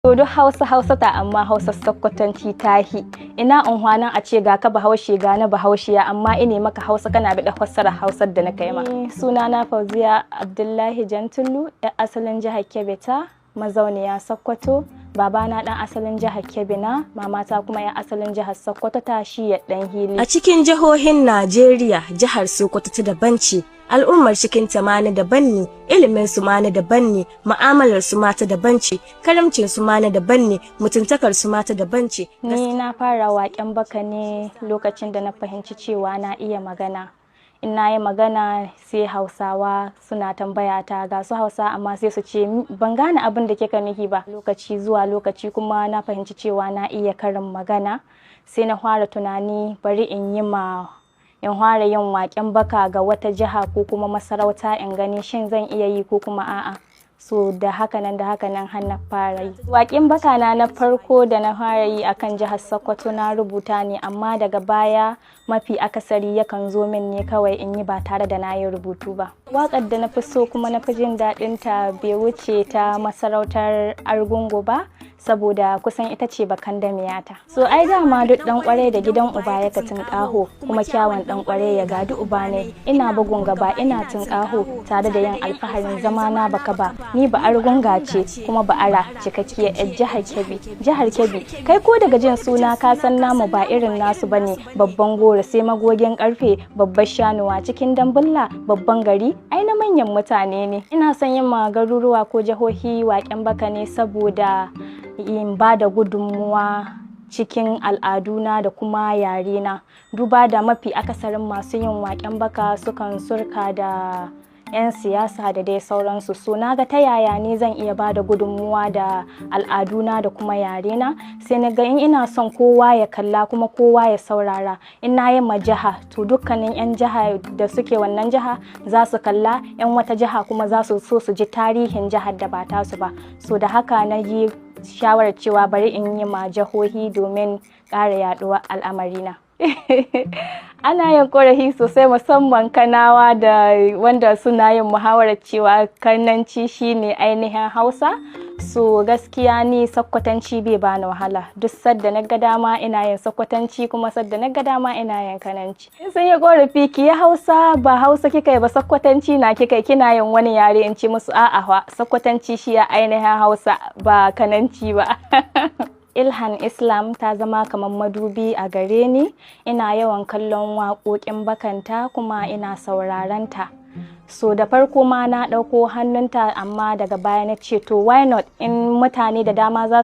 To, duk Hausa Hausa ta, amma Hausa Sokotanci tahi. Ina unhwanin a ce ga ka Bahaushe, ga na Bahaushiya, amma ine maka Hausa kana biɗa fassara Hausar da na kai ma. Sunana Fauziya Abdullahi Jantullu, 'yar asalin jihar Kebbi ta, mazauniya Sokoto. Babana ɗan asalin jihar Kebbi na, mamata kuma 'yar asalin jihar Sokoto ta shiyar ɗan hili. A cikin jihohin Najeriya, jihar Sokoto ta daban ce. Al'ummar cikin ta ma na daban ne, ilimin su ma na daban ne, mu'amalar su ma ta daban ce, karamcin su ma na daban ne, mutuntakar su ma ta daban ce. Ni na fara waƙen baka ne lokacin da na fahimci cewa na iya magana. In na yi magana sai Hausawa suna tambaya ta, ga su Hausa amma sai su ce ban gane abin da kika nufi ba. Lokaci zuwa lokaci kuma na fahimci cewa na iya karin magana, sai na fara tunani bari in yi ma in fara yin waƙen baka ga wata jiha ko kuma masarauta in gani shin zan iya yi ko kuma a'a. So da haka nan da haka nan har na fara yi. Waƙen baka na na farko da na fara yi akan jihar Sokoto na rubuta ne, amma daga baya mafi akasari yakan zo min ne kawai in yi ba tare da na yi rubutu ba. Waƙar da na fi so kuma na fi jin daɗin ta bai wuce ta masarautar Argungu ba, saboda kusan ita ce bakan damiyata. So ai dama duk ɗan ƙwarai da gidan uba ya tunƙaho, kuma kyawun ɗan ƙwarai ya gadi uba ne. Ina bugun gaba ina tunƙaho tare da yin alfaharin zama na baka ba. Ni ba Argunga ce kuma ba ara cikakkiyar 'yar jihar Kebbi. Jihar Kebbi kai ko daga jin suna ka san namu ba irin nasu bane. Babban goro sai magogin karfe, babbar shanuwa cikin dambulla, babban gari ai na manyan mutane ne. Ina son yin ma garuruwa ko jihohi waƙen baka ne saboda in ba da gudunmuwa cikin al'aduna da kuma yarena. Duba da mafi akasarin masu yin waƙen baka sukan surka da 'yan siyasa da dai sauransu. So na ga ta yaya ne zan iya ba da gudunmuwa da al'aduna da kuma yarena? Sai na ga in ina son kowa ya kalla kuma kowa ya saurara, in na yi ma jiha, to dukkanin 'yan jiha da suke wannan jiha za su kalla, 'yan wata jiha kuma za su so su ji tarihin jihar da ba tasu ba. So da haka na yi shawarar cewa bari in yi ma jihohi domin ƙara yaɗuwar al'amarina. Ana yin ƙorafi sosai, musamman Kanawa da wanda suna yin muhawarar cewa Kananci shine ainihin Hausa. So gaskiya ni Sakkwatanci bai bani wahala. Duk sadda na ga dama ina yin Sakkwatanci, kuma sadda na ga dama ina yin Kananci. Sun yi ƙorafi, ki yi Hausa, ba Hausa kika yi ba, Sakkwatanci na kika yi, kina yin wani yare. In ce musu a'a fa, Sakkwatanci shi ya ainihin Hausa, ba Kananci ba. Ilhan Islam ta zama kamar madubi a gare ni. Ina yawan kallon waƙoƙin bakanta kuma ina sauraron ta. So da farko ma na ɗauko hannunta, amma daga baya na ce to, why not, in mutane da dama za